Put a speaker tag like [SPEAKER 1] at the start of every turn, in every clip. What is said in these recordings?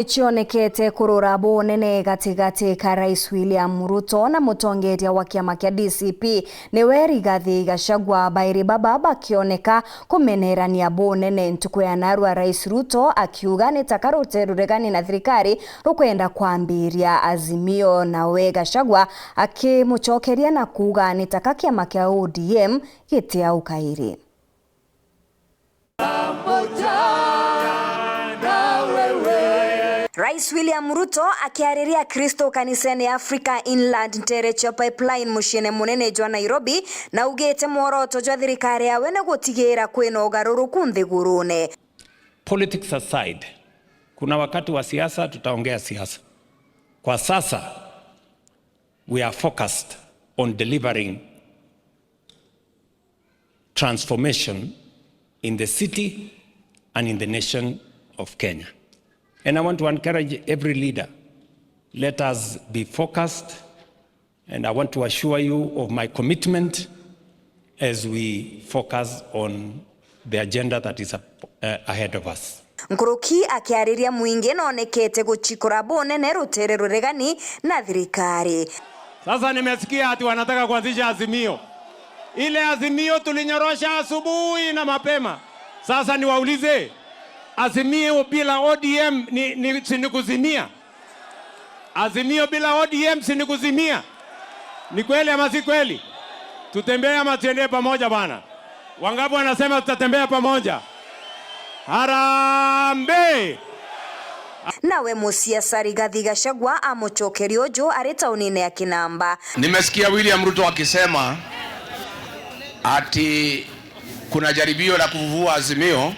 [SPEAKER 1] Cionekete kurura bunene gatigati ka Rais William Ruto na mutongoria wa kiama kia DCP niwe Rigathi Gachagua bairi baba bakioneka kumenerania bunene ntuku ya narua. Rais Ruto akiuga ni taka rute ruregani na thirikari rukwenda kwambiria Azimio, nawe Gachagua akimucokeria na kuga ni taka kiama kia ODM gitia ukairi. Rais William Ruto akiariria Kristo kanisani Africa Inland Nterecho Pipeline muciene munene jwa Nairobi na ugite mworoto jwa thirikari yawe ni gutigira kwina ugaruruku nthigurune.
[SPEAKER 2] Politics aside, kuna wakati wa siasa tutaongea siasa. Kwa sasa we are focused on delivering transformation in the city and in the nation of Kenya. And I want to encourage every leader, let us be focused, and I want to assure you of my commitment as we focus on the agenda that is ahead of us.
[SPEAKER 1] Nkuruki akiariria mwingi nonekete guchikura bunene rutere ruregani na thirikari.
[SPEAKER 3] Sasa nimesikia ati wanataka kuanzisha Azimio. Ile Azimio tulinyorosha asubuhi na mapema. Sasa niwaulize, Azimio bila ODM ni si ni kuzimia? Azimio bila ODM si ni kuzimia? Ni kweli ama si kweli? Tutembee ama tuendee pamoja bwana? Wangapi wanasema tutatembea pamoja? Harambee!
[SPEAKER 1] Nawe musiasa Rigathi Gachagua amucokeria uju ari tauni-ini ya Kinamba.
[SPEAKER 4] Nimesikia William Ruto akisema ati kuna jaribio la kuvuvua Azimio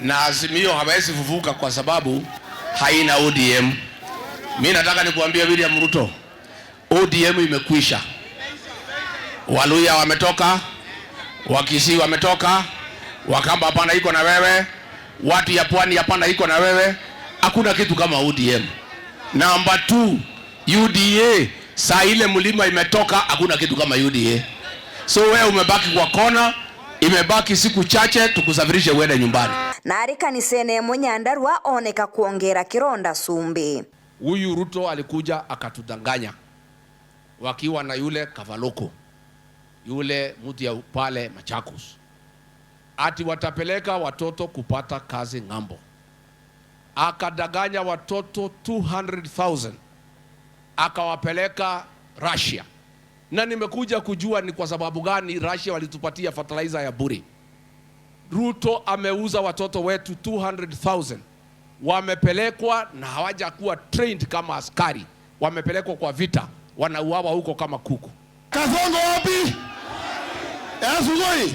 [SPEAKER 4] na Azimio hawezi fufuka kwa sababu haina ODM. Mi nataka nikuambia William Ruto, ODM imekwisha. Waluya wametoka, Wakisii wametoka, Wakamba hapana iko na wewe, watu ya pwani hapana iko na wewe. Hakuna kitu kama ODM. Namba 2, UDA saa ile mlima imetoka, hakuna kitu kama UDA. So wewe umebaki kwa kona, imebaki siku chache tukusafirishe uende nyumbani.
[SPEAKER 1] Na ari kanisene emwe Nyandarua oneka kuongera kironda sumbi.
[SPEAKER 4] Huyu Ruto alikuja akatudanganya wakiwa na yule Kavaloko, yule mtu ya pale Machakos, ati watapeleka watoto kupata kazi ng'ambo. Akadanganya watoto 200,000 akawapeleka Russia, na nimekuja kujua ni kwa sababu gani Russia walitupatia fertilizer ya bure. Ruto ameuza watoto wetu 200,000 wamepelekwa na hawajakuwa trained kama askari, wamepelekwa kwa vita, wanauawa huko kama kuku.
[SPEAKER 5] Kasongo wapi? Sugoi.